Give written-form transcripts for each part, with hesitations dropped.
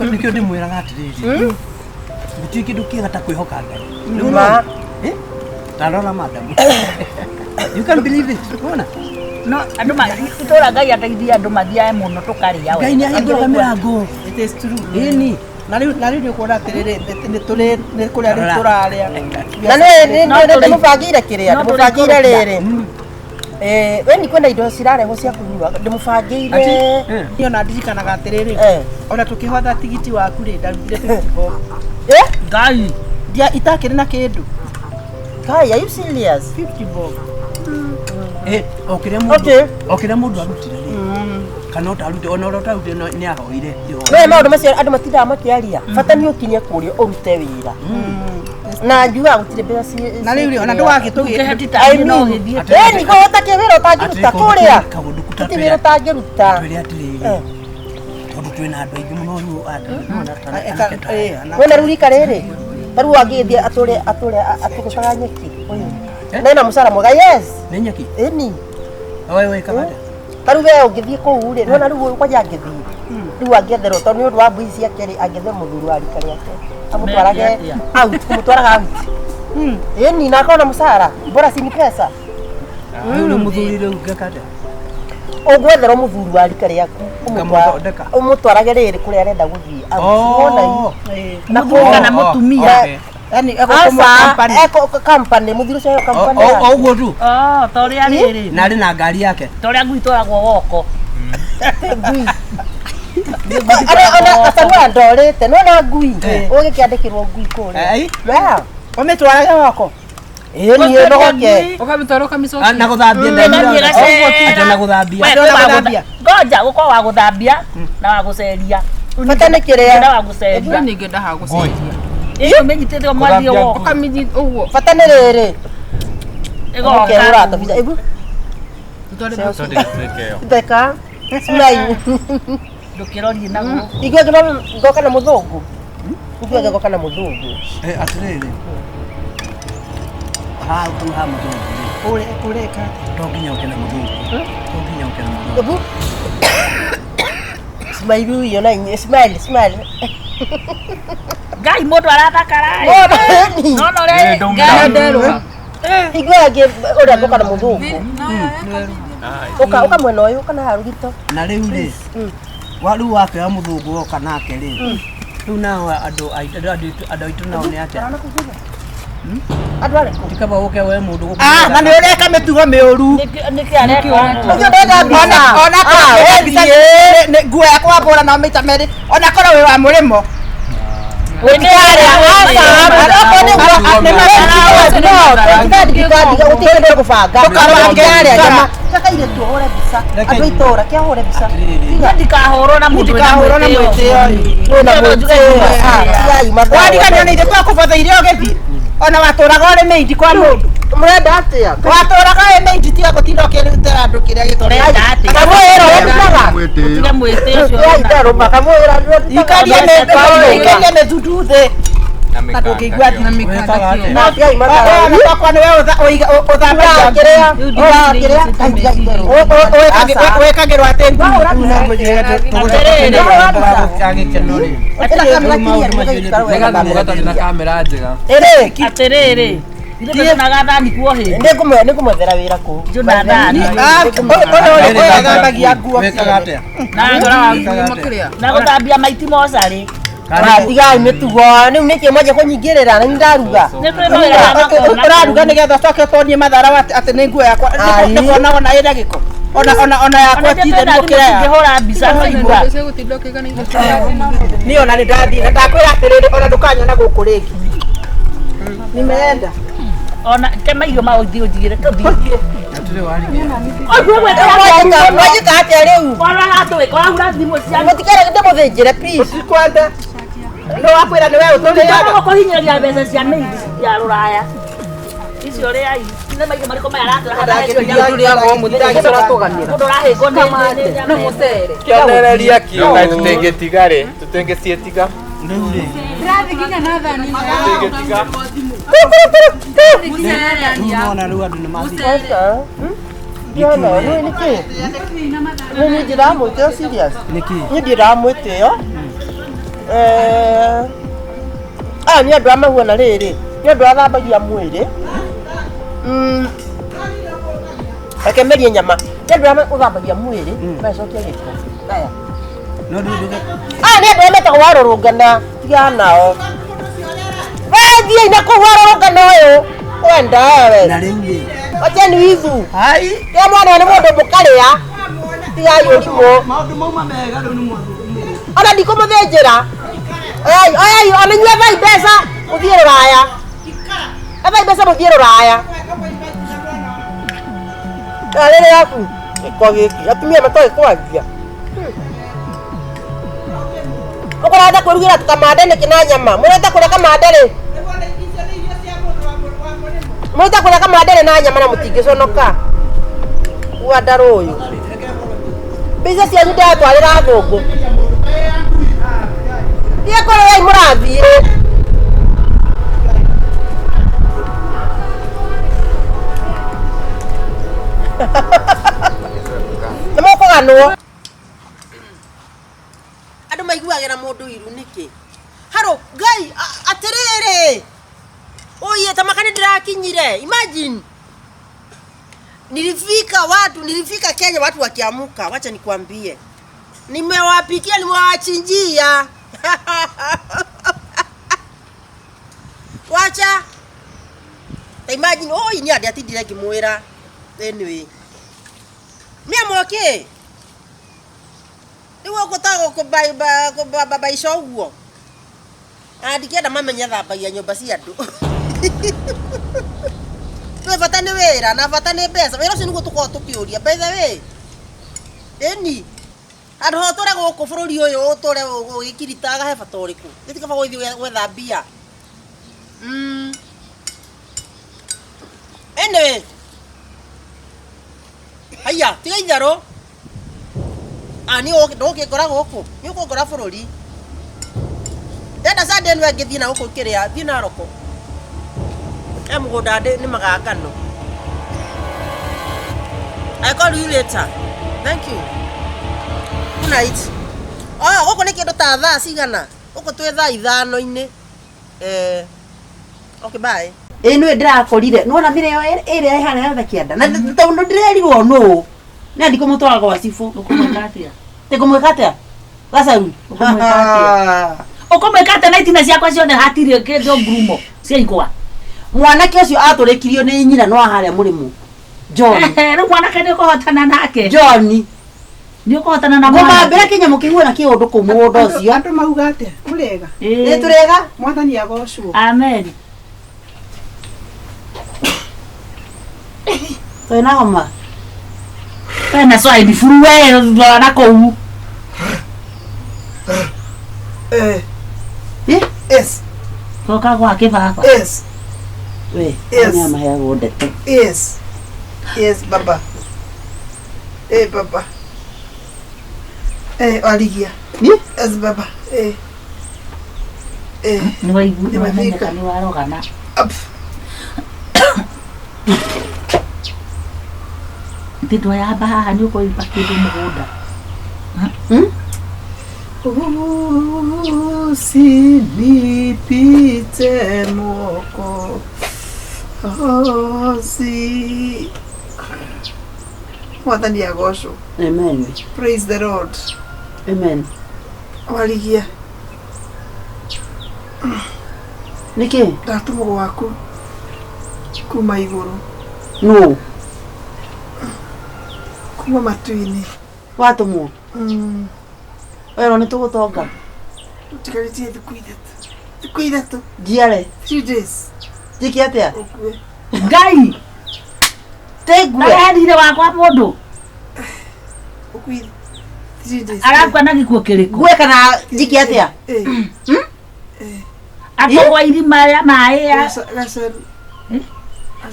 Nĩkĩo ndĩmwĩraga atĩrĩrĩ, gũtirĩ kĩndũ kĩega ta kwĩhoka Ngai. Rĩu Ma. nĩwona? Eh? Ta rora madam. You can believe it. Wona? No andũ itũra Ngai ateithie andũ mathiae mũno tũkarĩa Ngai nĩ ahingũraga mĩrango. It is true. Ĩni. Na rĩu nĩ ũkuona atĩrĩrĩ, nĩ tũrĩ nĩ kũrĩa rĩu tũrarĩa. Na nĩ No tũrĩ- ndĩmũbangĩire kĩrĩa no ndĩmũbangĩire tũrĩ rĩrĩ. Eh, we ni kwenda indo cirarehwo cia kũnyua ndĩmũbangĩire. Niĩ ona ndirikanaga atĩrĩrĩ, ona tũkĩhotha tigiti waku rĩ, ndarutire 50 bob. Eh? Ngai. Ndia itakĩrĩ na kĩndũ. Kai, are you serious? 50 bob. Eh, o kĩrĩa mũndũ Okay. o kĩrĩa mũndũ arutire rĩ, kana ũtarutire, ona ũrĩa ũtarutire nĩ ahoire. No maũndũ macio andũ matindaga makĩaria. Bata nĩ ũkinye kũrĩa ũrute wĩra. Na njugaga gũtirĩ mbeca ci. Na rĩu rĩ, ona ndũgagĩtũgĩre. I mean, eh, nĩguo ũtakĩ wĩra ũtangĩruta kũrĩa. Kaũndũ kuta Gũtirĩ wĩra ũtangĩruta. twĩre atĩrĩrĩ, Eh. tondũ twĩna andũ aingĩ mũno rĩu Wena rĩu rika rĩrĩ ta rĩu angĩthiĩ atũre atũre atũgũcaga nyeki ũyũ na ena mũcara mwega, yes. Nĩ nyeki. Ĩni. Wewe wĩkaga atĩa? Ta rĩu we ũngĩthiĩ kũu rĩ, nĩwona rĩu ũyũ kwanja angĩthiĩ rĩu angĩetherwo, tondũ nĩ ũndũ wa mbui ciake rĩ, angĩethe mũthuri wa rika rĩake amũtwarage Atĩa? out, kũmũtwaraga out. Ĩni, na akorwo na mũcara bora si ni pesa. Rĩu rĩu mũthuri rĩu ngeka atĩa? Ũgwetherwo mũthuri wa rika rĩaku Ngamũthondeka. ũmũtwarage rĩrĩ kũrĩa arenda gũthiĩ out. Oh. Wona i na Mũthuri kana Oh, mũtumia. okay. Yani Aca, company. eko company, mũthuri ũcio eko company O- o yake. o ũguo tu. Oh, ta ũrĩa rĩrĩ. Na arĩ na ngari yake. Ta ũrĩa ngui itwaragwo woko. Ngui. Ona acarua ndorĩte nona ngui ũgĩkĩandĩkĩrwo ngui kũrĩa. Ai. Yeah. Ũmĩtwarage woko. Ĩĩ niĩ noke. Ũkamĩtwara ũkamĩcokia. Na gũthambia Ĩgathiĩ ĩgacera. Atĩ na gũthambia. We, Atĩ na kwĩ wa gũthambia. Ngoja gũkorwo wa gũthambia na wa gũceria. Bata nĩ kĩrĩa. Na wa gũceria. We ningĩ ndaha gũcenjia. Ĩyo mĩnyitĩte mwathiĩ woko. Ũkamĩnyita ũguo. Bata nĩ rĩrĩ. Ĩgoka. Ũkehũra tũbica. Ĩbu Tũtware theka. Smile. Ndũkĩrorie na gũkũ. Igua ngĩona ngoka na mũthũngũ. Igua ngoka na mũthũngũ. Eh, atĩrĩrĩ. Ha kũu ha mũthũngũ rĩ. Ũreka. To nginya ũke na mũthũngũ. To nginya ũke na mũthũngũ. Ĩbu. Smile huyo na inyuĩ. Smile, smile. Ngai mũndũ arathakara. Wona ĩni. Nona ũrĩa Ngai. Nderũha. Igua angĩ ũrĩa ngoka na mũthũngũ. Ũka ũka mwena ũyũ kana haha rũgito. Na rĩu rĩ, wa rĩu wakĩoya mũthũngũ woka nake rĩ, rĩu nao andũ aitũ nao nĩ atĩa? Andũ arĩkũ? Ti kaba ũke we mũndũ gũkũ. Ah, na nĩ ũreka mĩtugo mĩũru. Nĩkĩ areka ũguo? Ũcio ndenda mbica. Ona Ah, korwo we thiĩ. nĩ nguo yakwa wambũra na maita merĩ, ona korwo wĩ wa mũrĩmo. Ndikahũrwo na mũndũ wĩna Ndikahũrwo na mwĩtĩo. mwĩtĩo. Wariganĩrwo nĩ ithuĩ twakũbotha irio ũgĩthiĩ. Ona watũraga ũrĩ maid kwa mũndũ. Mũrenda atĩa? Watũraga wĩ maid tiga gũtinda ũkĩrutĩra andũ kĩrĩa gĩtũraga. Ũrenda atĩa? Kamwĩra ũrutaga. Tiga mwĩtĩo ũcio. Ikaria mĩthundu thĩ. Na ndũngĩigua Na thiri. mĩkanda kĩo. Ona gwakwa nĩwe ũthambagia wĩkagĩrwo atĩ Nĩgetha mũgatarĩ na kamera njega. Atĩrĩrĩ. Ithuĩ tũcunaga thani kuo hĩndĩ. Nĩngũmwethera wĩra kũu. Njũna thani. ũyũ ũthambagia nguo. Wĩkaga atĩa? Na Makĩrĩa. na gũthambia maiti mocarĩ. Tigai mĩtugo rĩu nĩkĩ mwanjia kũnyingĩrĩra na nĩ ndaruga. Nĩ kũrĩ mawĩra marĩa makoragwo na Ũraruga nĩgetha ũcoke ũtonie mathara atĩ nĩ nguo yakwa Ai. nĩkuona ona ĩna gĩko ona yakwa Ona ti theru ithuĩ gũkĩra yaku. tũngĩhũra mbica twaigua. Gũtinda ũkĩgana indo cia Niĩ ona nĩ ndathiĩ na ndakwĩra atĩrĩrĩ, ona ndũkanyona gũkũ rĩngĩ. Nimeenda. Ona tema irio ma ũthiĩ ũnjigĩre tũthiĩ. Atĩrĩ warigia. Mwanjĩka atĩa rĩu? Korwo hatũĩ korwo thimũ cia Mũtikere ndĩmũthĩnjĩre please. Ũtikwenda. Nĩ wakwĩra nĩ we ũtũrĩaga. Kũhinyĩrĩria mbeca cia maid ya rũraya. Icio rĩai. Nĩ maitho marĩkũ maya aratũra haha Mũndũ ũrahĩngwo nĩ na mũcere. Kĩonereria kĩo. Ngai tũtingĩtiga rĩ, tũtingĩciĩtiga. Rĩu rĩ, Ndĩrathiĩ nginya na thani ĩno. Tũtingĩtiga. rĩu nĩwona rĩu andũ nĩ mathiĩ. Ndiona, nĩ nĩkĩ? Nĩ niĩ ndĩramwĩtĩo serious. Nĩkĩ? Niĩ ndĩramwĩtĩo. Eh. Aya nĩ andũ a mahuana rĩrĩ. Nĩ andũ athambagia mwĩrĩ. Reke merie nyama. Nĩ andũ arĩa ũthambagia mwĩrĩ, magacokia gĩko. Aya. No rĩu nduge Aya nĩ andũ arĩa metagwo warũrũngana, tigana nao. We thiĩi na kũu warũrũngana ũyũ. Wenda wewe. na rĩu rĩ. Wacheni wivu. Hai. Tiga mwana ũyũ nĩ mũndũ mũkarĩa. Tigai ũrimũ. Maũndũ mauma mega rĩu nĩ mwathuri. Ona ndikũmũthĩnjĩra. Oyai, oyai, ona inyuĩ ethai mbeca mũthiĩ rũraya. Ethai mbeca mũthiĩ rũraya. Rĩrĩ yaku gĩko gĩkĩ atumia matoĩ kwaria. Ũkũrenda kwĩrugĩra kamande nĩkĩ na nyama? Mũrenda kũrĩa kamande rĩ? Mũrenda kũrĩa kamande rĩ na nyama na mũtingĩconoka? Gua ndarũ ũyũ. Mbeca cianyu ndĩratwarĩra athũngũ. Thiĩ kũrĩa mũrathiĩ. Nĩ mũkũganwo. Andũ maiguagĩra mũndũ iru nĩkĩ? Harũ Ngai atĩrĩrĩ. Oye tamaka nĩ ndĩrakinyire. Imagine. Nilifika watu, nilifika Kenya watu wakiamuka, wacha nikwambie. Nimewapikia, nimewachinjia. Wacha. Ta imagine, oh, ni adi atindire ngĩmwĩra. Anyway. Mĩa okay. Rĩu ũgũtagwo kũbaica ũguo. Na ndingĩenda mamenye thambagia nyũmba cia andũ. Twĩ bata nĩ wĩra na bata nĩ mbeca. Wĩra ũcio nĩguo tũkoragwo tũkĩũria. By the way, ĩni handũ ha ũtũre gũkũ bũrũri ũyũ ũtũre ũgĩkiritaga he bata ũrĩkũ? Nĩ ti kaba gũthiĩ gwetha mbia. Anyway, haiya tiga itherũ. Ah, niĩ ndũgũkĩngora gũkũ, nĩ ũkũngora bũrũri. Ndenda Sunday nĩwe ngĩthiĩ na gũkũ kĩrĩa, thiĩ Naroko. He mũgũnda nĩmaga ngano. I call you later. Thank you. Good night. Oh, gũkũ nĩ kĩndũ ta thaa cigana? Gũkũ twĩ thaa ithano-inĩ. Okay, bye. Ĩ nĩwe ndĩrakorire, nĩwona mĩrĩo ĩrĩa ĩhana yothe kĩanda. Na tondũ ndĩrerirwo nũ. Na ndikũmũtwara gwa cibũ. Ũkũmwĩka atĩa? Ndĩkũmwĩka atĩa? Gacaru. Ũkũmwĩka atĩa? Ũkũmwĩka atĩa na itina ciakwa ciothe hatirĩ kĩndũ ngurumo cia igwa. Mwanake ũcio atũrĩkirio nĩ nyina no harĩa mũrĩmo. John. Rĩu mwanake nĩ ũkũhotana nake. John. Nĩ ũkũhotana na Ngũmambĩra kĩnyamũ kĩhuana kĩũndũ kũu mũgũnda ũcio. Andũ mauga atĩa? Mũrĩega? Nĩ tũrĩega? Mwathani agocwo. Amen. Twĩna homa. Wena swine flu we rora na kũu. Yes. Coka gwake baba. Yes. We, Yes. nĩ amaheagwo ndeto. Yes. Yes, baba. Eh, baba. Eh, waligia. Yes, baba. Eh. Eh. Nĩ waigua nĩ Nimefika. wamenyeka nĩ warogana. Ndĩndwa yamba haha nĩ ũkũimba kĩndũ mũgũnda. Usinipite Mwokozi. Mwathani agocwo. Amen. Praise the Lord. Amen. Waligia. Nĩkĩ? Ndatũmwo gwaku kuma igũrũ. Nũ? Kuma matu-inĩ. Watũmwo? Werwo nĩ tũgũtonga. Tũtigarĩtie thikũ ithatũ. Thikũ ithatũ. Njiare. 3 days. Njĩke atĩa? Ũkue. Ngai. Tĩngue. Ndareherire wakwa mũndũ. Ũkue 3 days. Arakua na gĩkuũ kĩrĩkũ? Ngue kana njĩke atĩa? Akũgwa irima rĩa maĩ ya Gacaru.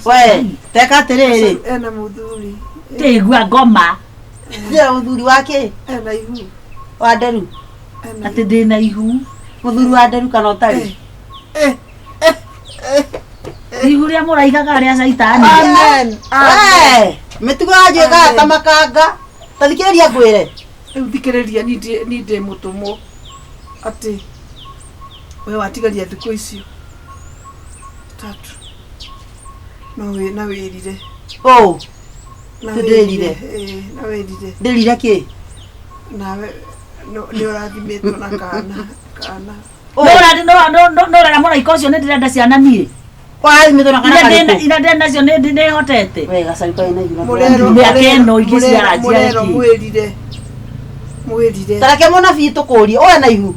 We, teka atĩrĩrĩ. Ena mũthuri. Tĩgua ngoma. Ndĩra mũthuri wake? Ena ihu. Wa nderu. Atĩ ndĩna ihu. Mũthuri wa nderu kana ũtarĩ? Ihu rĩa mũraigaga rĩa caitani. Amen. We, mĩtugo yanyu ĩkaga ta makanga. Ta thikĩrĩria ngwĩre. Rĩu thikĩrĩria niĩ ndĩ mũtũmwo atĩ We watigaria thikũ icio tatu no wĩ na wĩrire. Oh, Na Ndĩrire. Ĩĩ, na wĩrire. Ndĩrire kĩ? Nawe nĩ ũrathimĩtwo na kana kana. Nũrera mũraika ũcio nĩ ndĩrenda ciana niĩ. Warathimĩtwo na kana Iria ndĩna- karĩkũ? iria ndĩ nacio nĩ nĩhotete. We gacaũ karĩ na ihu na Mũrerwo Mĩaka ĩno ingĩciara mũrerwo njiare kĩ? mwĩrire. Mwĩrire. Tareke mũnabii tũkũrie ũyũ na ihu.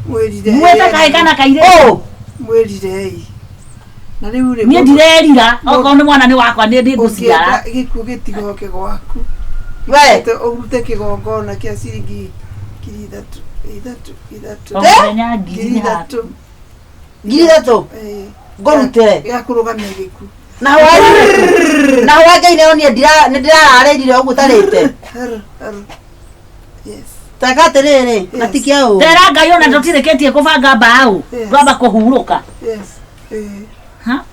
Mwĩrire. Muĩte kahĩ kana kairĩtu. Oh, Mwĩrire ĩ. Na rĩu rĩ Niĩ ndirerira okorwo nĩ mwana nĩ wakwa nĩ ndĩngũciara. ũngĩenda gĩkuũ gĩtigoke gwaku. we Ũrute kĩgongona kĩa ciringi 3,000 ithatũ ithatũ O mũthenya ngiri ngiri nĩ haku. ithatũ 3,000 Ĩĩ. ngũrute. Gĩa kũrũgamia gĩkuũ. Na hwaĩ na hwaĩ Ngai nĩo niĩ ndira nĩ ndĩrararĩrire ũguo tarĩte. Her, her. Yes. Teka atĩrĩrĩ na Yes. ti kĩa ũũ. Tera Ngai ona tũtirĩkĩtie kũbanga mbaũ. Yes. Twamba kũhurũka. Yes. Ĩĩ. Ha?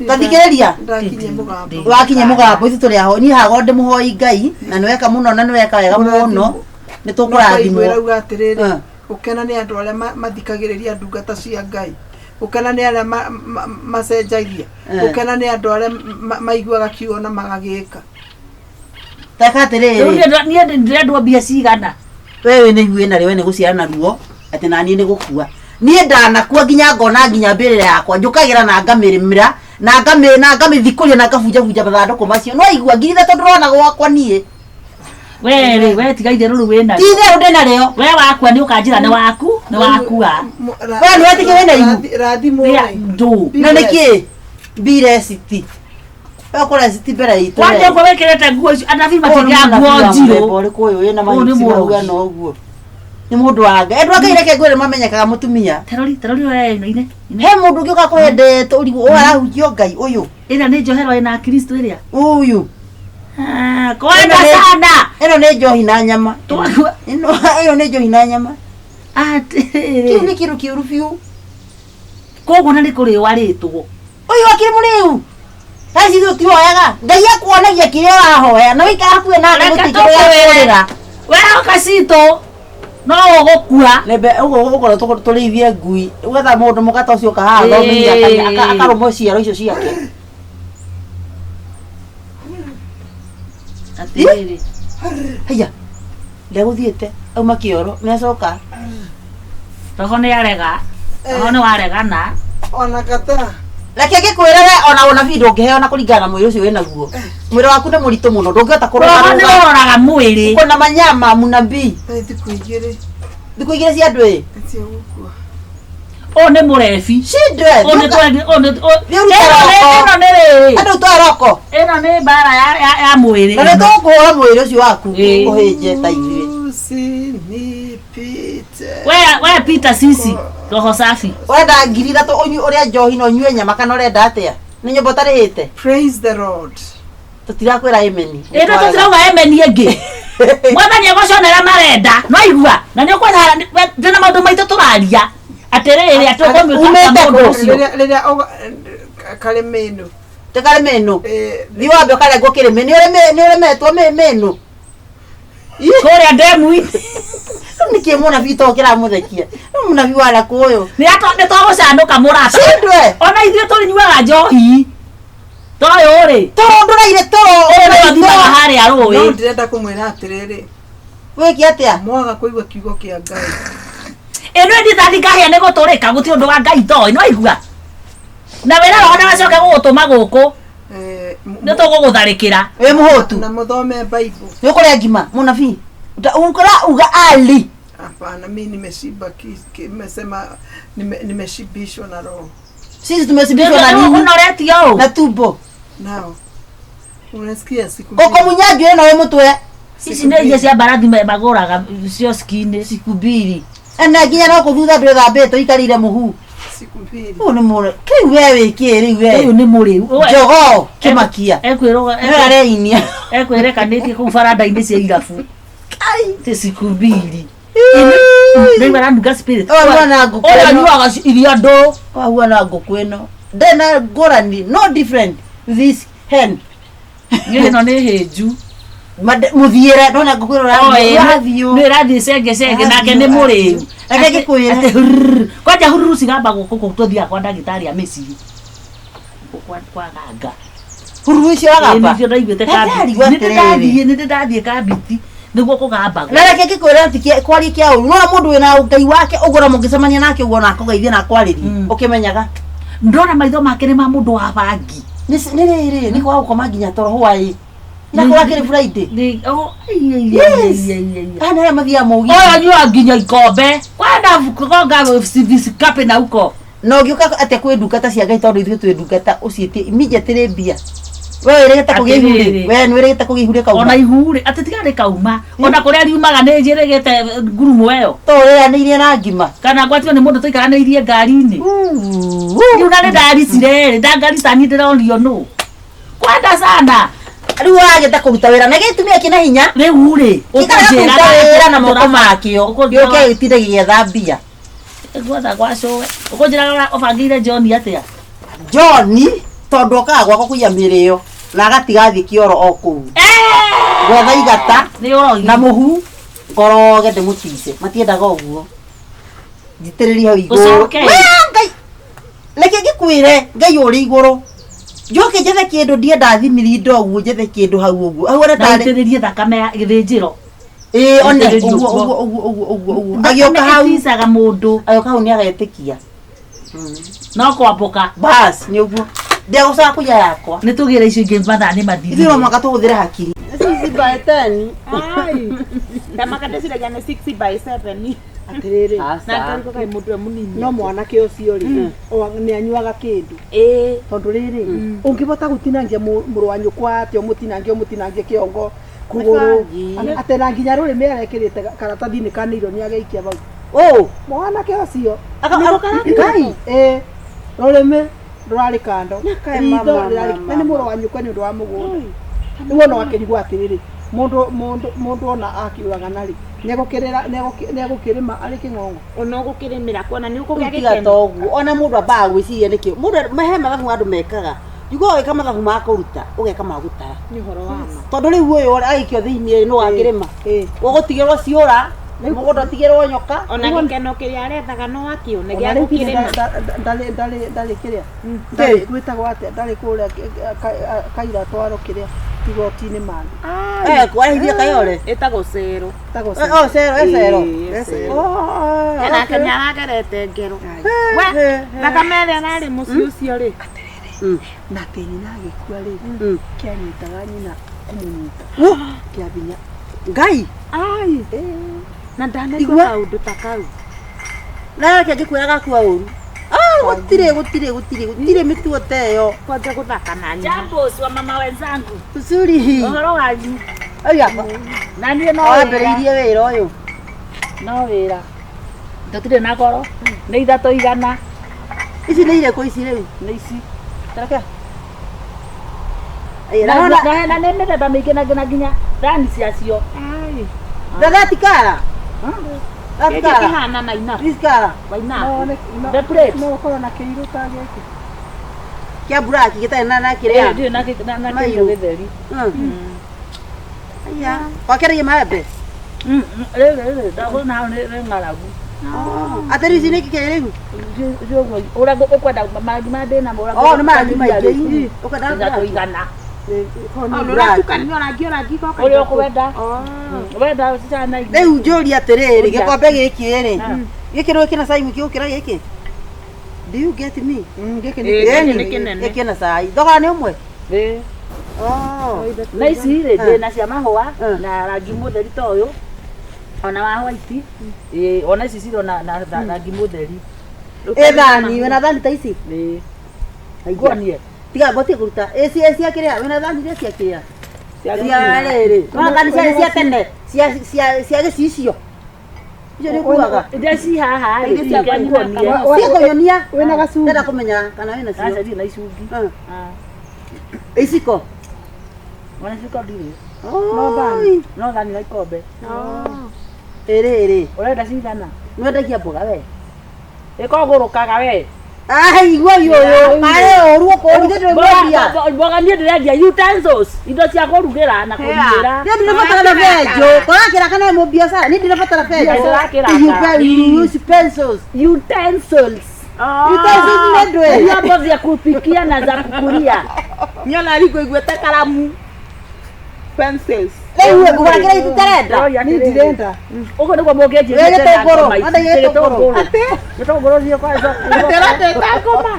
Ta thikĩrĩria. Ndakinyia mũgambo. Wakinya mũgambo ithuĩ tũrĩ aho niĩ hago ndĩ mũhoi Ngai na nĩweka mũno na nĩweka wega mũno nĩ tũkũrathimwo. Rauga atĩrĩrĩ Eh. gũkena nĩ andũ arĩa mathikagĩrĩria ndungata cia Ngai gũkena nĩ arĩa macenjagia Eh. gũkena nĩ andũ arĩa maiguaga kiugo na magagĩka. Teka Rĩu atĩrĩrĩ niĩ ndĩrendwo mbia cigana. we wĩ na ihu wĩna rĩ we nĩ gũciara na ruo atĩ naniĩ nĩ gũkua niĩ ndanakua nginya ngona nginya mbĩrĩra yakwa njũkagĩra na ngamĩrĩmĩra na ngamĩ na ngamĩthikũria na ngabunjabunja mathandũkũ macio no igua 3,000 ndĩrona gwakwa niĩ We rĩ we tiga itherũ rĩu wĩna. ti itherũ ndĩ narĩo We wakua nĩ ũkanjĩra nĩ waku nĩ wakua. We nĩ wetĩkia wĩna ihu? Rathimwo Rĩa rĩ. ndũ. Na nĩkĩ mbireciti ũkũreciti mbere itũ Kwanja ũguo wĩkĩrĩte nguo icio anabii matingĩaga nguo njirũ. ũrĩkũ ũyũ wĩna Ũyũ nĩ mahiũ mũrogi. mahuana ũguo nĩ mũndũ wa Ngai andũ a Ngai reke ngwĩre mamenyekaga mũtumia Terori terori ũrĩa ĩno ine. He mũndũ ũngĩ ũka kũhendete ũrigwo ũyũ arahunjio Ngai ũyũ Ĩrĩa nĩ njohero ĩna Kristo ĩrĩa. ũyũ Ah, Kwenda Ĩno nĩ- sana. ĩno nĩ njohi na nyama Twakua. ĩno ĩyo nĩ njohi na nyama kĩu Atĩrĩrĩ. nĩ kĩndũ kĩũru biũ Koguo na nĩ kũrĩo arĩtwo. ũyũ akĩrĩ mũrĩu thaa ici ithuĩ tihoyaga Ngai akuonagia kĩrĩa ũrahoya na wĩikara hakuhĩ nake Reke gũtirĩ tũkwĩre. kĩrĩa ũgakũrĩra We hoka citũ no ũgũkua. Nembe ũguo ũgũkorwo tũrĩithie ngui ũgetha mũndũ mũka ta ũcio ũka haha thomithia akarũmwo ciaro icio ciake. Atĩrĩrĩ. Haiya ndegũthiĩte auma kĩoro nĩacoka. Roho nĩ arega. Roho nĩ waregana. Ona kata. Reke ngĩkwĩre we ona ũnabii ndũngĩheo na kũringana na mwĩrĩ ũcio wĩnaguo mwĩrĩ waku nĩ mũritũ mũno ndũngĩhota Roho nĩ kũrũgarũga ũroraga mwĩrĩ. kuna manyama mũnabii Nĩ thikũ igĩrĩ thikũ igĩrĩ cia andũ ĩ nĩcio gũkua. Ũyũ nĩ mũrebi. cindwe Ũyũ nĩ twendi ũyũ nĩ Thiĩ ũrute roko. ĩno nĩ rĩrĩ. andũ twa roko Ĩno nĩ mbara ya mwĩrĩ. na nĩ tũgũkũhũra mwĩrĩ ũcio waku Ĩ. ũhĩnje ta ithuĩ Usinipite. We we Peter Sisi roho safi. Ũrenda 3,000 ũnyue ũrĩa njohi na ũnyue nyama kana ũrenda atĩa nĩ nyũmba ũtarĩhĩte Praise the Lord. Tũtirakwĩra ameni. Ĩno tũtirauga emeni ĩngĩ. Mwathani egũconera marenda. No igua. Na nĩ ũkwenda ndĩna maũndũ maitũ tũraria. Atĩrĩrĩ atĩ ũkũmĩka Umĩte mũndũ kũ? ũcio. Rĩrĩa rĩrĩa karĩ mĩnũ. Tũkarĩ mĩnũ. Eh, Thiĩ wambe ũkarengwo kĩrĩmĩ nĩ ũremetwo mĩnũ. Kũrĩa ndemu-inĩ. Rĩu nĩkĩ mũnabii to kĩramũthekia rĩu mũnabii wa nakũ ũyũ Nĩ twagũcanũka mũrata. Cindwe. Ona ithuĩ tũnyuaga njohi. Toyũ rĩ. Toro ndũraire toro Ũyũ nĩwe ũthimaga harĩa No rũĩ. ndĩrenda kũmwĩra atĩrĩrĩ. Wĩke atĩa? Mwaga kũigua kiugo kĩa Ngai. Ĩno ĩndithathi ngahĩa nĩ gũtũrĩka gũtirĩ ũndũ wa Ngai toĩ no igua. Na wĩra roho na wacoke gũgũtũma gũkũ Eh, nĩ tũgũgũtharĩkĩra. Wĩ mũhũtu. Na mũthome Bible. Nĩ ũkũrĩa ngima mũnabii ũkũra uga ali. Hapana, mimi nimeshiba nimesema nimeshibishwa na roho. Sisi tumeshibishwa na nini? Ũnoretio ũũ. Na tumbo. Nao. Unasikia siku Koko munyanjũ ĩno wĩ mũtwe. Ici nĩ irio cia mbarathi magũraga cioski-inĩ. Siku mbili. Na nginya no kũthutha ndwĩthambĩte ũikarĩire mũhu. Siku mbili. Ũyũ nĩ mũre. Kĩu we wĩ kĩ rĩu we? Ũyũ nĩ mũrĩu. Jogoo kĩmakia. Ekwĩrwo Nĩwe areinia. ekwĩrekanĩtie kũu baranda-inĩ cia irabu. Ti siku mbili. Rĩu aranunga spirit. Ũyũ ahuana ngũkũ Ũyũ ĩno. anyuaga iria ndũ. Ahuana ngũkũ ĩno. Ndĩna ngũrani no different this hen. Ĩno nĩ hĩnju. Mũthiĩre ndona ngũkwĩra ũrathiĩ. Nĩ ĩrathiĩ cenge cenge nake nĩ mũrĩu. Reke ngĩkwĩre. Atĩ hururu. Kwanja hururu cigamba gũkũ kũu tũthiaga kwa ndagĩtarĩ a mĩciĩ. Kwa kwa ganga. Hururu icio agamba. Nĩcio ndaiguĩte Na kambiti. ndarigwo Nĩ atĩrĩrĩ. ndĩndathiĩ nĩ ndĩndathiĩ kambiti nĩguo kũgambagwo. Na reke ngĩkwĩre atĩ kwaria kĩa ũru. Nona mũndũ wĩna Ngai wake ũguo na mũngĩcemania nake ũguo na akũgeithia na akwarĩrie. Ũkĩmenyaga. Ndona maitho make nĩ ma mũndũ wa bangi. Nĩ rĩrĩ nĩ kwaga gũkoma nginya toro hwaĩ. Irakorwo akĩrĩ Friday. Nĩ oh Yes. Kana arĩa mathiaga mũgithi. Ũyũ anyuaga nginya ikombe. Kwenda kugonga visikapi na huko. Na ũngĩũka atĩa kwĩ ndungata cia Ngai tondũ ithuĩ twĩ ndungata ũciĩtie immediately mbia. We wĩrĩgĩte kũgĩa ihu rĩ? Atĩrĩrĩ. We nĩwĩrĩgĩte kũgĩa ihu rĩkauma? Ona ihu rĩ atĩ tiga rĩkauma. Ona kũrĩa riumaga nĩ njĩrĩgĩte ngurumo ĩyo. To ũrĩanĩirie na ngima. Kana ngwatio nĩ mũndũ tũikaranĩirie ngari-inĩ. Rĩu na nĩ ndaricire rĩ ndangarita niĩ ndĩrorio nũ. Kwenda sana. Rĩu wagĩte kũruta wĩra na gĩtumia kĩna hinya. Rĩu rĩ Gĩkaraga kũruta wĩra na moko makĩo. Gĩũke gĩtinde gĩgĩetha mbia. Gwetha gwa cũwe. Ũkũnjĩraga ũbangĩire John atĩa? John tondũ okaga gwakwa kũiya mĩrĩo na agatiga athiĩ kĩoro o kũu. Gwetha igata Nĩ ũrogi. na mũhu ngoroge ndĩmũtice matiendaga ũguo njitĩrĩrie hau igũrũ. Ũcoke. Wee, Ngai reke ngĩkwĩre Ngai ũrĩ igũrũ njoke njethe kĩndũ ndienda thimirinda ũguo njethe kĩndũ hau ũguo hau ona Na tarĩ ũitĩrĩrie thakame ya gĩthĩnjĩro. ĩĩ one Ũitĩrĩrie ũguo ũguo. ũguo ũguo ũguo ũguo ũguo Thakame agĩũka hau ĩticaga mũndũ agĩũka hau nĩagetĩkia no kwambũka. bas nĩ ũguo ndegũcoka kũiya yakwa Nĩ tũgĩre icio ingĩ mathaa nĩ ithuĩ no mathirire. mũhaka tũhũthĩre hakiri 6 by 10. Ndamaka ndĩciragia nĩ 6 by 7. Atĩrĩrĩ. Na ngarigwo kaĩ mũndũ e mũnini. No mwanake ũcio rĩ nĩ anyuaga kĩndũ. Ĩĩ. Tondũ rĩrĩ ũngĩbota gũtinangia mũrũ wa nyũkwa atĩa ũmũtinangie ũmũtinangie kĩongo kũgũrũ atĩ na nginya rũrĩmĩ arekĩrĩte karatathi-inĩ ka nĩiro nĩ ageikia bau. Ũũ. Mwanake ũcio. Ngai. Ĩĩ. Rũrĩmĩ rũrarĩ kando. Nakae Ritho mama, rĩrarĩ mama, na nĩ mũrũ wa nyũkwa nĩ ũndũ wa mũgũnda. Rĩu ona wakĩrigwo atĩrĩrĩ mũndũ mũndũ mũndũ ona akiũragana rĩ nĩegũkĩrĩra nĩegũkĩrĩma arĩ kĩng'ong'o. Ona ũgũkĩrĩmĩra kuona nĩ ũkũgĩa Rĩu tiga gĩkeno. ta ũguo ona mũndũ ambaga gwĩciria nĩkĩ mũndũ he mathabu andũ mekaga njuga ũgĩka mathabu ma kũruta ũgeka ma gũtara Nĩ ũhoro wa ma. tondũ rĩu ũyũ agĩikio thĩinĩ nĩ wakĩrĩma ũgũtigĩrwo ciũra mũgũnda ũtigĩrwo nyoka Ona gĩkeno kĩrĩa arethaga no akĩone Ona gĩa rĩu nginya gũkĩrĩma. ndarĩ ndarĩ ndarĩ kĩrĩa ndarĩ gwĩtagwo atĩa ndarĩ kũrĩa kaira twaro kĩrĩa igoti-inĩ mani. Kwarĩhithia kayore Ĩtagwo cero. Ĩtagwo Oh, cero, e cero. Ĩĩ, e cero. Oh, Nake nĩ aragerete ngero. We, thakame ĩrĩa ĩrarĩ mũciĩ ũcio rĩ. Na atĩ nyina agĩkua rĩ kĩanyitaga nyina kũmũnyita kĩa hinya. Ngai. Ai. Na ndanaigua Igua. kaũndũ ta kau. Na reke ngĩkwĩra gakua ũru. Ah, gũtirĩ gũtirĩ gũtirĩ gũtirĩ mĩtugo ta ĩyo. Kwanja gũthaka na nyina. Jambo wa mama wenzangu. Uzuri. Ũhoro wanyu. Aya. Na niĩ no wĩra. Wambĩrĩirie wĩra ũyũ. No wĩra. Tũtirĩ na goro. Nĩ 300. Ici nĩ irĩkũ ici rĩu? Nĩ ici. Tareke. Na na nĩ mĩthemba mĩingĩ na nginya thani ciacio. Thathi kara. Thathi Gĩkĩ kara. kĩhana na inabu. This kara. Wa inabu. The plate. No ũkorwo na kĩirũ ta gĩkĩ. Kĩa buraki gĩtarĩ na kĩrĩa. Ndiũĩ na kĩirũ gĩtheri. Aya. Wakĩragia maembe. Rĩrĩ rĩrĩ ndagona hau nĩ ng'aragu. Atĩ rĩu ici nĩ kĩĩ rĩu? Ũrĩa ũkwenda marangi marĩa ndĩnamo ũrĩa Oh, nĩ marangi maingĩ. Ũkwenda 300. Ũratukania rangi rangi goka. Ũrĩa ũkwenda. Wenda cana igĩrĩ. Rĩu njũrie atĩrĩrĩ gĩkombe gĩkĩ rĩ gĩkĩ nĩ kĩna cai mũingĩ gũkĩra gĩkĩ? Do you get me? Gĩkĩ Ĩĩ, gĩkĩ nĩ kĩnene. Gĩkĩ na cai. Thogora nĩ ũmwe? Ĩĩ. Oh. Na ici rĩ ndĩna cia mahũa na rangi mũtheri ta ũyũ ona wa white. Ĩĩ, ona ici cirĩ ona na rangi mũtheri. Ĩ thani, wĩna thani ta ici? Ĩĩ. Nguonie. Tiga ngotie kũruta. Ĩ cia cia kĩrĩa, wĩna thani iria cia kĩrĩa? Cia rĩrĩ. Wĩna thani cia cia tene, cia cia cia gĩcicio. Icio nĩ ũkuaga. Iria ci haha rĩ, cia nguonie. Cia kũnyonia. Wĩna gacungi. Ndĩrenda kũmenya kana wĩna cio. Aca ndirĩ na icungi. Iciko. Ona iciko ndirĩ. No thani. No thani na ikombe. Ĩrĩ ĩrĩ. Ũrenda cigana? Nĩwendagia mboga we? Ĩkogũrũkaga we. Ai igua ũyũ marĩ ũru ũkũru ithe ndũrĩ Mboga niĩ ndĩrendia utensils indo cia kũrugĩra na kũnyuĩra. Niĩ ndirabatara benjũ kũrakĩra kana wĩ mũbiacara niĩ ndirabatara benjũ. Ndĩrakĩraka. You use pencils. Utensils. Utensils nĩ ndwĩ. Vyombo vya kupikia na za kukulia. Nyona riko iguĩte karamu. Pencils. Rĩu ngũgũra kĩrĩa itutarenda. Niĩ ndirenda. Ũguo nĩguo mũngĩnjĩra. Wĩ gĩtũngũrũ, anda gĩtũngũrũ. Gĩtũngũrũ thiĩ kwa Atĩra ngoma.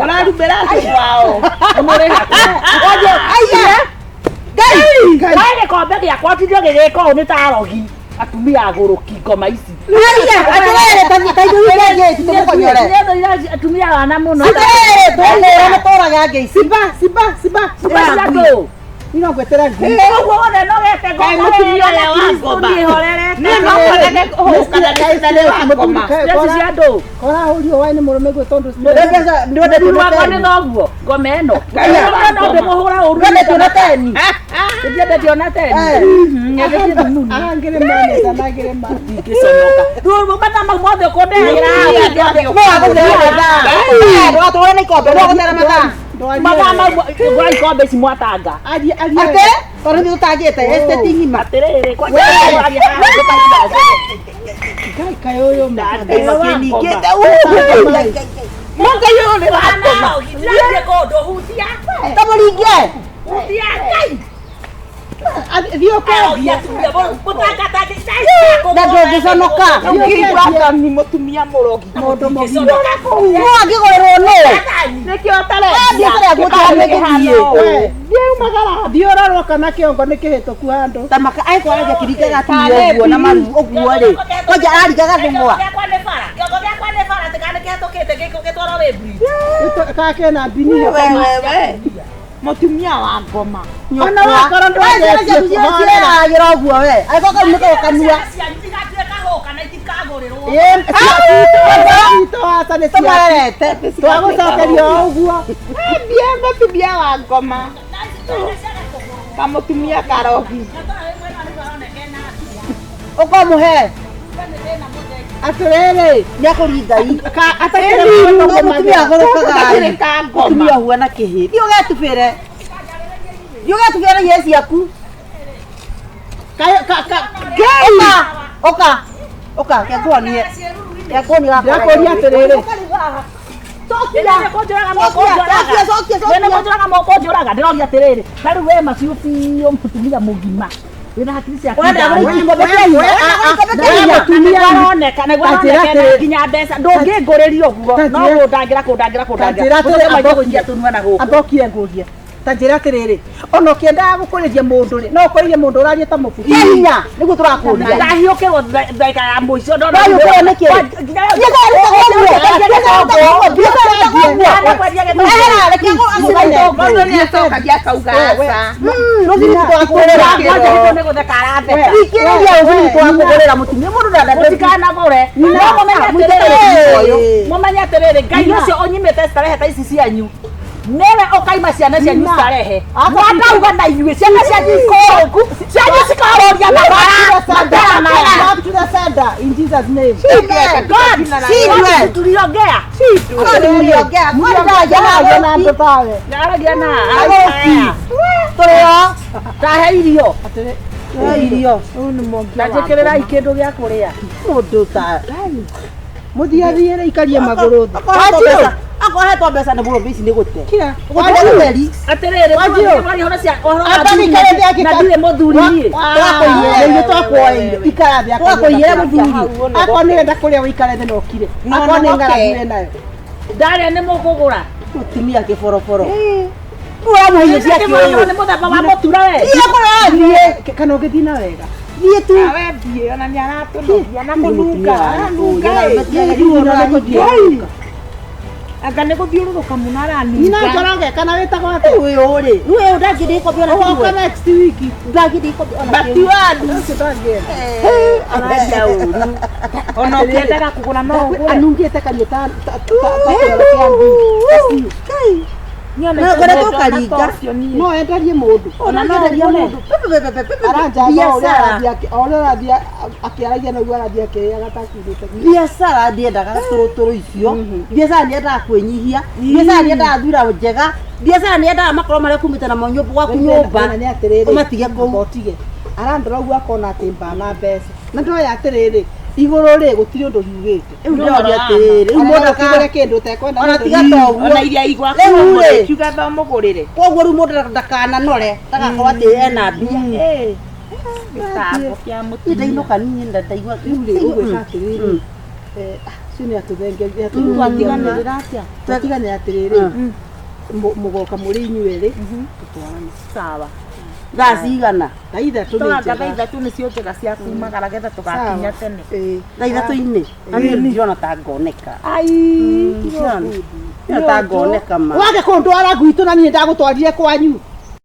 Ũrarumbĩra andũ wao. Aiya. Ngai. Wae gĩkombe gĩakwa tinde gĩgĩka ũũ nĩ ta arogi atumia agũrũki ngoma ici. Aiya atĩrĩrĩ ta indo iria ingĩ tũmũkonyore. Nĩ atumia wana mũno. Atĩrĩrĩ tũmũra nĩ tũraga ngĩ ici. Simba simba simba. Simba cia ndũ. Niĩ no ngwetere ngui. Ũguo wothe no wete ngoma. Kaĩ mũtumia ũrĩa wa ngoma. Niĩ no kwendeke kũhũkana na wa ngoma. Stress cia andũ. Korahũrio waĩ nĩ mũrũme guo tondũ Mũthuri wakwa nĩ thoguo ngoma ĩno. No ndĩmũhũra ũru. Ndwendetio na teni. Ndĩendetio na teni. Nyendetio thumuni. Angĩrĩma meza na angĩrĩma. Ndingĩconoka. Rĩu mathaa mau mothe ũkũndehera. No agũthere mathaa. Ndũgatũgũre na ikombe no agũthere mathaa. Mathaa mau ngũra ikombe ici mwatanga. Arie arie. Atĩ tondũ nĩ tũtangĩte estate ng'ima. Atĩrĩrĩ kwa Ngai kaĩ ũyũ ma. Makĩningĩte. Mũngai ũyũ nĩ wa ngoma. Ndirathiĩ kũndũ hutia. Tamũringie. Hutia Ngai. Thiĩ ũkengie. Na ndũngĩconoka. Ũngĩigua thoni mũtumia mũrogi. Mũndũ mũgima. No angĩgũrĩrwo nũ? Nĩkĩo ũtarendia. Biacara yaku ũtangĩthiĩ. We, Thiĩ ũrorwo kana kĩongo nĩ kĩhĩtũku handũ. Ta maka aĩkwo aragia kĩringaga atumia ũguo na maru ũguo rĩ. Kwanja araringaga thũng'wa. Kĩongo gĩakwa nĩ bara atĩ kana nĩkĩhetũkĩte gĩtwarwo wĩ Kana kena mbini. We we we. Mũtumia wa ngoma. Ona wakorwo ndwendetio kũhorera. Ciaragĩra ũguo we. Angĩkorwo kau nĩko kanua. Ĩĩ, citũ aca nĩ ciaku. Tũmarerete. Twagũcokeria o ũguo. Mbia mũtumia wa ngoma. Kamũtumia karogi. Ũkamũhe. Atĩrĩrĩ, Nĩakũringa i. atakĩrĩ Mũtumia agũrũkaga. Gũtirĩ ka ngoma. Mũtumia ũhuana kĩhĩ. Thiĩ ũgetubĩre. Thiĩ ũgetubĩre na irio ciaku. Ũka. Ũka. Ũka. Kĩanguonie. Kĩanguonie Ndĩrakũria atĩrĩrĩ. Wena mũnjũraga moko njũraga ndĩroria atĩrĩrĩ ta rĩu we maciũ biũ mũtumia mũgima wĩna hakiri ciaku aroneka nĩguo aroneka nginya mbeca ndũngĩngũrĩria ũguo no kũndangĩra kũndangĩra kũndangĩra gũikia tũnua na gũkũ Ambokire ngũrie. Ta njĩra atĩrĩrĩ, ona ũkĩendaga gũkũrĩria mũndũ rĩ, no ũkũrĩrie mũndũ ũraria ta mũbuku. Kĩa hinya nĩguo tũrakũria. Ndahiũkĩrwo ndagĩka ya mũico Wahiũkĩrwo nĩkĩ? Mũndũ nĩ acokagia akauga aca. Mũtikanagũre no mũmenye atĩrĩrĩ Ngai ũcio ũnyimĩte starehe ta ici cianyu nĩwe ũkaima ciana cianyu starehe mwandauga na inyuĩ ciana cianyu ikũrũku cianyu cikarũria na bara maya Back to the sender in Jesus name. Tuliongea Mũragia na andũ tawe. ndaragia na tahe irio na njĩkĩrĩrai kĩndũ gĩa kũrĩa Mũthiathiĩre ikarie magũrũ thĩ. Akohetwo mbeca nĩ mũrũme ici nĩ gũte. Kira. Gũte atĩrĩrĩ ũhoro cia ũhoro wa na ndirĩ mũthuri niĩ Twakũiyĩre twakwoeire ikara thĩ Twakũiyĩre mũthuri. Akorwo nĩ ũrenda kũrĩa ũikare thĩ na ũkire. Akorwo nĩ ng'aragu wĩ nayo. ndarĩa nĩ mũkũgũra Mũtumia kĩboroboro. Ũramũhe ciake ũyũ. nĩ mũthemba wa mũtura we Thiĩ kũrathiĩ. Kana ũngĩthiĩ na wega. Thiĩ tu. Nawe thiĩ ona nĩ aratũnogia na kũnunga. Aranunga ĩ. Anga nĩ gũthiũrũrũka mũno aranunga. Nina Njoroge kana wĩtagwo atĩa? Ũyũ rĩ. Ũyũ ndangĩrĩ ikombe ona Ũgoka kĩmwe. next week. Ndangĩrĩ ikombe ona But kĩmwe. you are Ũcio ndangĩenda. Arenda ũru. ona ũkĩendaga kũgũra no ũgũre. Anungĩte kanua ta ta ta ta kĩoro kĩa ngui. Kai. Ngwenda tũkaringa. No enderie mũndũ. Ona no ngũre. Aranjamba o ũrĩa Biacara. arathiĩ o ũrĩa arathiĩ akĩaragia noguo arathiĩ akĩrĩaga takiurĩte. Biacara ndiendaga tũrũtũrũ icio. Biacara ndiendaga kwĩnyihia. Biacara ndiendaga thura njega. Biacara ndiendaga makorwo marĩa kumĩte namo nyũmba gwaku nyũmba. Nĩ atĩrĩrĩ. Ũmatige kũu. Ũtige. Arandora ũguo akona atĩ mbana mbeca. Na ndoya atĩrĩrĩ, igũrũ rĩ gũtirĩ ũndũ riugĩte. Rĩu ndĩroria atĩrĩrĩ, rĩu mũndũ Ũkĩgũre kĩndũ ũtekwenda. Ona tiga ta ũguo. Ona iria igwa Rĩu rĩ. kiuga thomũgũrĩre. Koguo rĩu mũndũ ndakananore ndagakorwo atĩ ena mbia. Gĩtambo kĩa Niĩ mũtumia. ndainũka niĩ ndaigua Rĩu rĩ ũgwĩka atĩrĩrĩ. Acio nĩ atũthengeria. Twatiganĩrĩra atĩa? Twatiganĩra atĩrĩrĩ. Mũgoka mũrĩ inyuĩ erĩ tũtwarane. Sawa. Thaa cigana? Thaa ithatũ nĩ Tũranga njega. thaa ithatũ nĩcio njega cia kumagara getha tũgakinya tene. Ĩĩ. Thaa ithatũ-inĩ? Na niĩ ndirona ta ngoneka. Ai. Ndirona ta ngoneka ma. Wage kũndwara gwitũ na niĩ ndagũtwarire kwanyu.